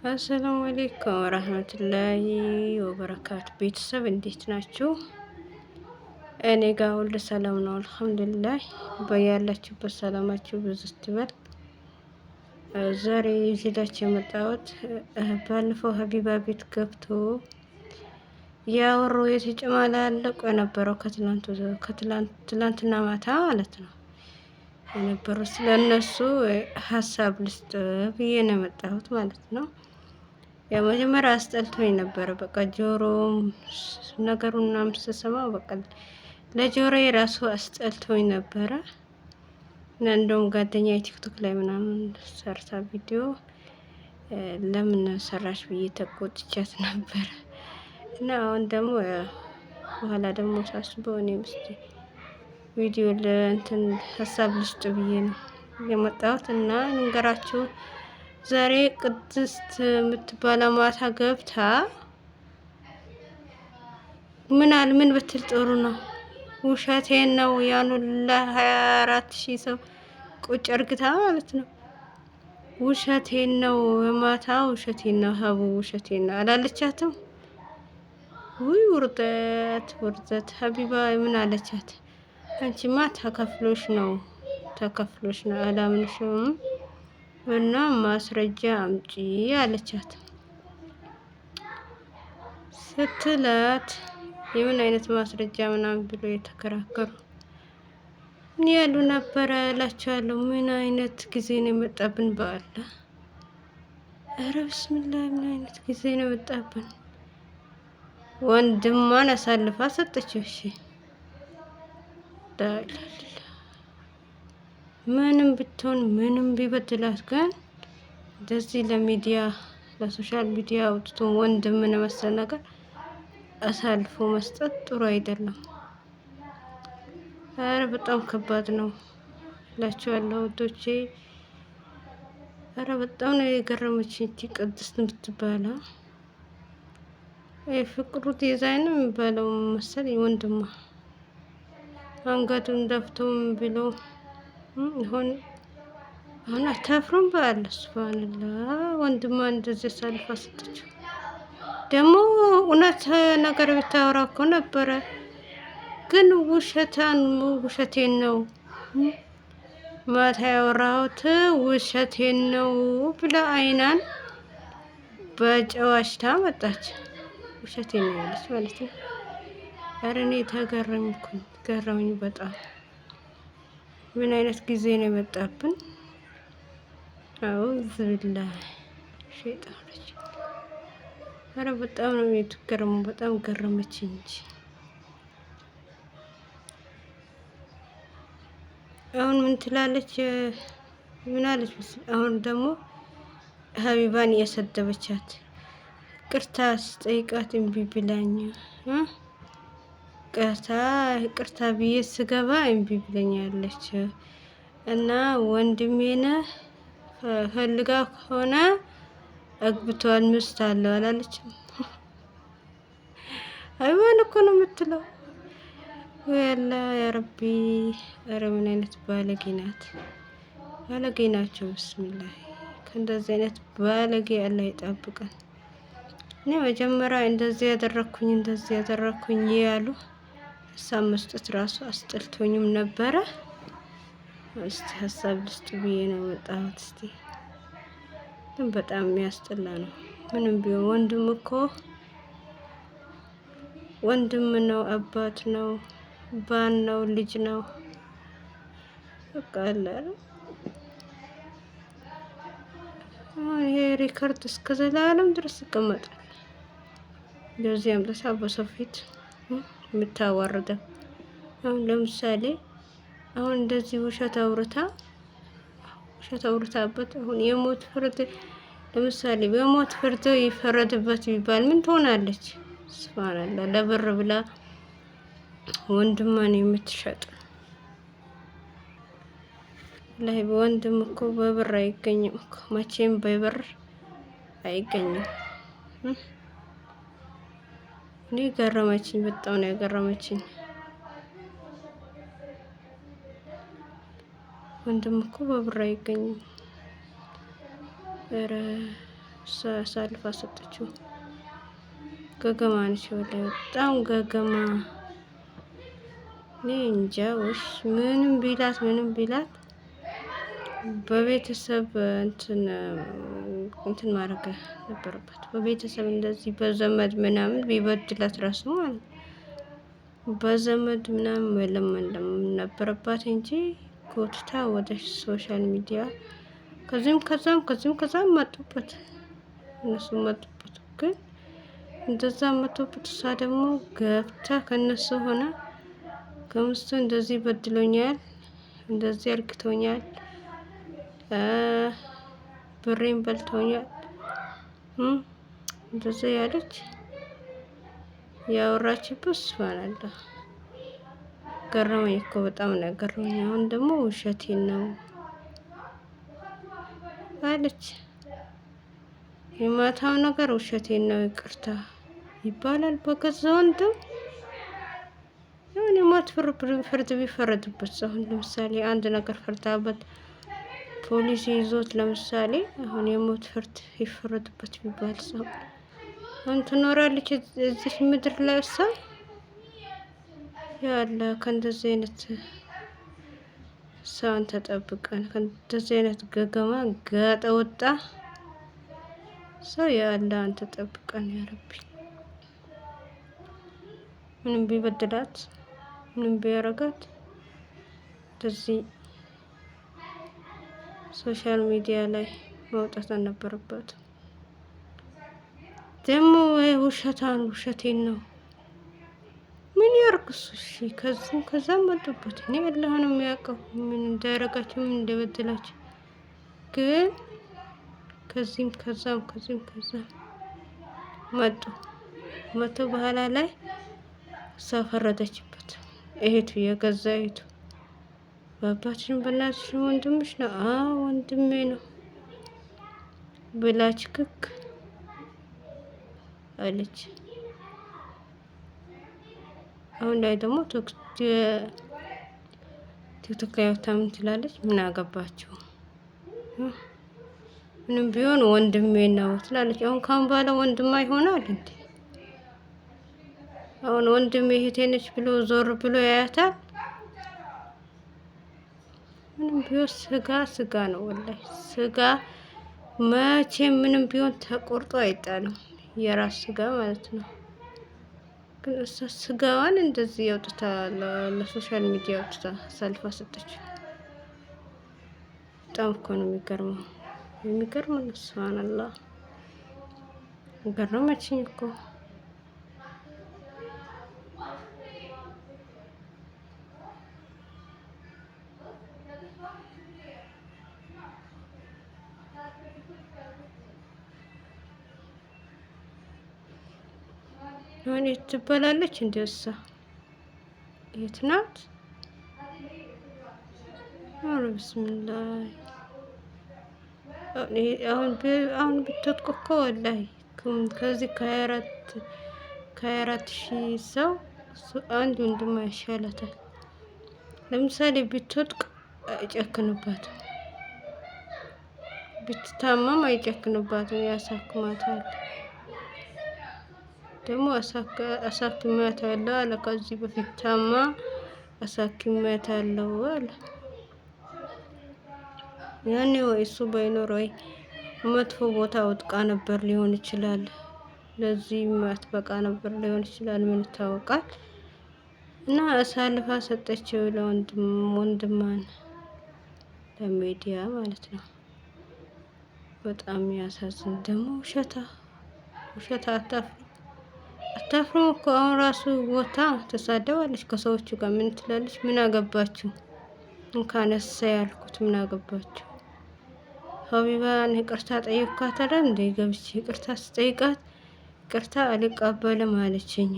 አሰላሙ አሌይኩም ወረህመቱላሂ ወበረካቱ። ቤተሰብ እንዴት ናችሁ? እኔ ጋር ሁሉ ሰላም ነው አልሐምዱሊላህ። በያላችሁበት ሰላማችሁ ብዙ ትበል። ዛሬ ይዤላችሁ የመጣሁት ባለፈው ሀቢባ ቤት ገብቶ ያወሩ የተጨማላለቁ የነበረው ከትላንትና ማታ ማለት ነው የነበረው ስለእነሱ ሀሳብ ልስጥ ብዬ ነው የመጣሁት ማለት ነው። የመጀመሪያ አስጠልቶኝ ነበረ። በቃ ጆሮም ነገሩን ምናምን ስሰማ በቃ ለጆሮዬ ራሱ አስጠልቶኝ ነበረ። እና እንደውም ጓደኛ የቲክቶክ ላይ ምናምን ሰርታ ቪዲዮ ለምን ሰራሽ ብዬ ተቆጥቻት ነበረ። እና አሁን ደግሞ በኋላ ደግሞ ሳስበው እኔም እስኪ ቪዲዮ ለእንትን ሀሳብ ልስጥ ብዬ ነው የመጣሁት እና ልንገራችሁ። ዛሬ ቅድስት የምትባለው ማታ ገብታ ምናል ምን ብትል ጥሩ ነው? ውሸቴን ነው ያን ሁላ 24,000 ሰው ቁጭ እርግታ ማለት ነው። ውሸቴን ነው ማታ ውሸቴን ነው ሀቡ ውሸቴን ነው አላለቻትም? ውይ ውርደት ውርደት። ሀቢባ ምን አለቻት? አንቺማ ተከፍሎሽ ነው ተከፍሎሽ ነው አላምንሽም እና ማስረጃ አምጪ አለቻት። ስትላት የምን አይነት ማስረጃ ምናምን ብሎ የተከራከሩ ያሉ ነበረ እላቸዋለሁ። ምን አይነት ጊዜ ነው የመጣብን? በአላ ኧረ ብስሚላ ምን አይነት ጊዜ ነው የመጣብን? ወንድሟን አሳልፋ ሰጠችው። እሺ ምንም ብትሆን ምንም ቢበድላት ግን እንደዚህ ለሚዲያ ለ social media አውጥቶ ወንድምን መሰል ነገር አሳልፎ መስጠት ጥሩ አይደለም። ኧረ በጣም ከባድ ነው እላችኋለሁ ውዶቼ። ኧረ በጣም ነው የገረመችኝ ይቺ ቅድስት የምትባለው የፍቅሩ ዲዛይን የሚባለው መሰለኝ ወንድሟ አንገቱን ደፍቶም ብሎ አሁን አሁን አታፍሩም? በአለ ሱብሃንአላህ ወንድሟ እንደዚህ አሳልፋ ሰጠችው። ደግሞ እውነት ነገር ብታወራ እኮ ነበረ፣ ግን ውሸታን ውሸቴን ነው ማታ ያወራሁት ውሸቴን ነው ብላ አይናን በጨዋሽታ መጣች። ውሸቴን ነው ያለች ማለት ነው። ኧረ እኔ ተገረምኩኝ፣ ገረመኝ በጣም። ምን አይነት ጊዜ ነው የመጣብን? አውዝ ቢላህ ሸይጣኖች። ኧረ በጣም ነው የምትገርመው። በጣም ገረመች እንጂ አሁን ምን ትላለች? ምን አለች? አሁን ደግሞ ሀቢባን እየሰደበቻት ቅርታ ስጠይቃት እምቢ ብላኝ ቅርታ ቅርታ ብዬ ስገባ እምቢ ብለኛለች እና ወንድሜን ፈልጋ ከሆነ አግብቷል፣ ሚስት አለው አላለችም? አይዋን እኮ ነው የምትለው። ወያላ ያረቢ፣ ኧረ ምን አይነት ባለጌ ናት! ባለጌ ናቸው። ብስሚላህ ከእንደዚህ አይነት ባለጌ አላህ ይጠብቀን። እኔ መጀመሪያ እንደዚህ ያደረግኩኝ እንደዚህ ያደረግኩኝ ያሉ ሀሳብ መስጠት ራሱ አስጠልቶኝም ነበረ። እስቲ ሀሳብ ልስጥ ብዬ ነው የመጣሁት። እስቲ ግን በጣም የሚያስጠላ ነው። ምንም ቢሆን ወንድም እኮ ወንድም ነው፣ አባት ነው፣ ባል ነው፣ ልጅ ነው። በቃ አለ አይደል? አሁን ይሄ record እስከ ዘላለም ድረስ ይቀመጣል። እንደዚህ አምጥታ በሰው ፊት የምታዋርደው አሁን ለምሳሌ አሁን እንደዚህ ውሸት አውርታ ውሸት አውርታበት አሁን የሞት ፍርድ ለምሳሌ በሞት ፍርድ ይፈረድበት ቢባል ምን ትሆናለች? ሱብሃንአላህ ለብር ብላ ወንድሟን የምትሸጥ ላይ ወንድም እኮ በብር አይገኝም እኮ መቼም በብር አይገኝም። እኔ ገረመችኝ፣ በጣም ነው የገረመችኝ። ወንድም እኮ በብር አይገኝም። ኧረ እሷ አሳልፋ ሰጠችው። ገገማ ነች ወላሂ በጣም ገገማ። እኔ እንጃ ውሽ ምንም ቢላት ምንም ቢላት በቤተሰብ እንትን እንትን ማድረግ ነበረባት። በቤተሰብ እንደዚህ በዘመድ ምናምን ቢበድላት ራሱ ማለት በዘመድ ምናምን መለመን ነበረባት እንጂ ጎትታ ወደ social media ከዚህም ከዛም ከዚህም ከዛም መጡበት፣ እነሱ መጡበት። ግን እንደዛ መጡበት። እሷ ደግሞ ገብታ ከነሱ ሆና ከምስቱ እንደዚህ በድሎኛል፣ እንደዚህ አርግቶኛል፣ ብሬን በልቶኛል እንደዛ ያለች ያወራችበት ሱብሃንአላህ ገረመኝ እኮ በጣም ነው ገረመኝ። አሁን ደግሞ ውሸቴን ነው አለች። የማታው ነገር ውሸቴን ነው ይቅርታ ይባላል በገዛ ወንድም የሆነ የሞት ፍርድ ቢፈረድበት፣ አሁን ለምሳሌ አንድ ነገር ፈርዳበት ፖሊስ ይዞት ለምሳሌ አሁን የሞት ፍርድ ይፈረድበት ቢባል ሰው አሁን ትኖራለች እዚህ ምድር ላይ እሷ ያለ ከእንደዚህ አይነት ሰውን ተጠብቀን ከእንደዚህ አይነት ገገማ ገጠ ወጣ ሰው ያለ አንተ ጠብቀን ያረቢ። ምንም ቢበድላት ምንም ቢያረጋት እንደዚህ social media ላይ መውጣት አልነበረባትም። ደግሞ ውሸታን ውሸቴን ነው ምን ያርግ እሱ? እሺ ከዚህም ከዛም መጡበት። እኔ አላህ ነው የሚያውቀው ምን እንዳደረጋቸው ምን እንደበደላቸው። ግን ከዚህም ከዛም ከዚህም ከዛም መጡ መቶ በኋላ ላይ እሷ ፈረደችበት። እህቱ የገዛ እህቱ በአባትሽም በእናትሽም ወንድምሽ ነው። አዎ ወንድሜ ነው ብላች ክክ አለች። አሁን ላይ ደግሞ ቲክቶክ ላይ ወጥታ ምን ትላለች? ምን አገባችሁ ምንም ቢሆን ወንድሜ ነው ትላለች። አሁን ካሁን በኋላ ወንድማ ይሆናል እንዴ? አሁን ወንድሜ እህቴ ነች ብሎ ዞር ብሎ ያያታል? ምንም ቢሆን ስጋ ስጋ ነው። ወላሂ ስጋ መቼም ምንም ቢሆን ተቆርጦ አይጣልም። የራስ ስጋ ማለት ነው። ግን እሷ ስጋዋን እንደዚህ አውጥታ ለ social media አውጥታ አሳልፋ ሰጠች። በጣም እኮ ነው የሚገርመው፣ የሚገርመው ነው። ሱብሃንአላህ ገረመችኝ እኮ። የሆነ ትበላለች እንደ እሷ የት ናት? ኧረ ብስሚላህ አሁን አሁን ብትወድቅ እኮ ወላሂ ከዚህ ከ24 ሺህ ሰው አንድ ወንድማ ይሻላታል። ለምሳሌ ብትወድቅ አይጨክንባትም፣ ብትታመም አይጨክንባትም፣ ያሳክማታል። ደግሞ አሳክሜያታለሁ አለ። ከዚህ በፊት ታማ አሳክሜያታለሁ አለ። ያኔ ወይ እሱ ባይኖር ወይ መጥፎ ቦታ ወድቃ ነበር ሊሆን ይችላል። ለዚህ ማትበቃ ነበር ሊሆን ይችላል። ምን ይታወቃል? እና አሳልፋ ሰጠችው ለወንድም ወንድማን ለሚዲያ ማለት ነው። በጣም ያሳዝን ደግሞ ውሸታ ውሸታ አታፍሩ አታፍሩም እኮ አሁን ራሱ ቦታ ተሳደባለች ከሰዎቹ ጋር ምን ትላለች? ምን አገባችሁ? እንኳን እሰይ ያልኩት ምን አገባችሁ? ሀቢባን ይቅርታ ጠይኳት አይደል እንደ ገብቼ ይቅርታ ስጠይቃት ይቅርታ አልቀበልም አለችኝ።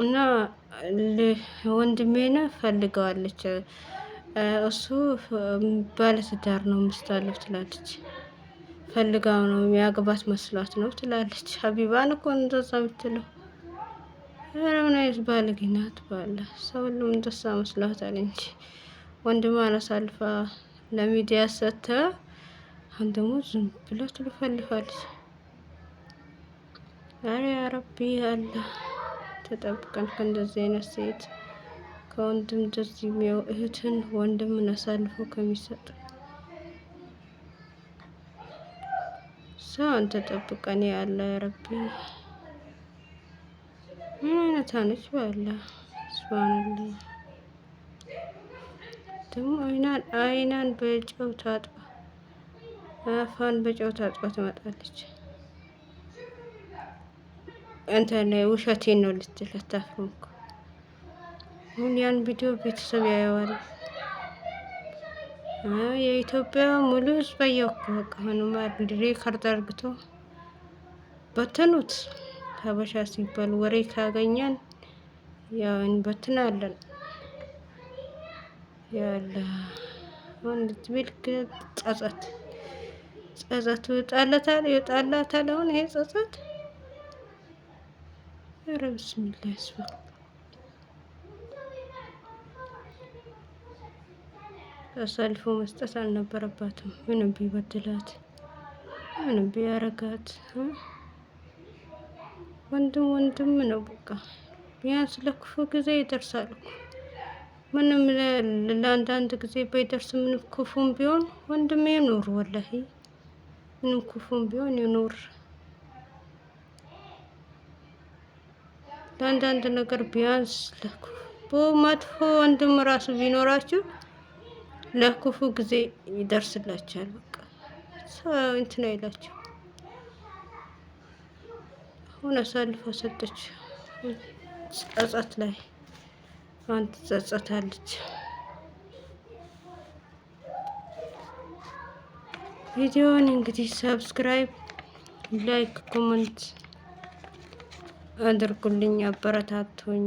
እና ወንድሜን ፈልገዋለች እሱ ባለትዳር ነው ሚስት አለው ትላለች። ፈልጋው ነው የሚያግባት መስሏት ነው ትላለች። ሀቢባን እኮ እንደዛ የምትለው ኧረ ምን አይነት ባለጌ ናት! ባለ ሰው ሁሉም እንደዛ መስሏታል እንጂ ወንድሟን አሳልፋ ለሚዲያ ሰጥታ አሁን ደግሞ ዝም ብላ ትለፈልፋለች። አረ ያ ረቢ አላህ ተጠብቀን ከእንደዚህ አይነት ሴት፣ ከወንድም እንደዚህ የሚያው እህትን ወንድምን አሳልፎ ከሚሰጥ ሰው አንተ ጠብቀን ያለ ረቢ። ምን አይነት ነች? ባላ ሱብሃንአላህ። ደግሞ አይናን በጨው ታጥባ፣ አፏን በጨው ታጥባ ትመጣለች። እንትን ውሸቴን ነው ልትል አታፍርም እኮ። አሁን ያን ቪዲዮ ቤተሰብ ያየዋል። የኢትዮጵያ ሙሉ ህዝብ አየው እኮ። በቃ አሁንማ record አርግቶ በተኑት። ሀበሻ ሲባል ወሬ ካገኘን ያው እንበትናለን። ያለ አሁን ልክ ጸጸት ጸጸቱ ይወጣለታል ይወጣላታል። አሁን ይሄ ጸጸት፣ ኧረ ብስሚላ ያስፈ አሳልፎ መስጠት አልነበረባትም። ምንም ቢበድላት ምንም ቢያረጋት ወንድም ወንድም ነው። በቃ ቢያንስ ለክፉ ጊዜ ይደርሳል እኮ። ምንም ለአንዳንድ ጊዜ ባይደርስ ምንም ክፉም ቢሆን ወንድም ይኑር። ወላሂ ምንም ክፉም ቢሆን ይኑር። ለአንዳንድ ነገር ቢያንስ ለክፉ መጥፎ ወንድም ራሱ ቢኖራችሁ ለክፉ ጊዜ ይደርስላችኋል። በቃ ሰው እንትን አይላችሁ። አሁን አሳልፎ ሰጠች። ጸጸት ላይ አሁን ትጸጸታለች። ቪዲዮውን እንግዲህ subscribe፣ like፣ comment አድርጉልኝ፣ አበረታቱኝ።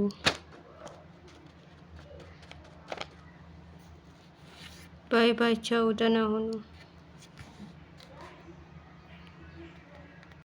Bye bye፣ ቻው፣ ደህና ሁኑ።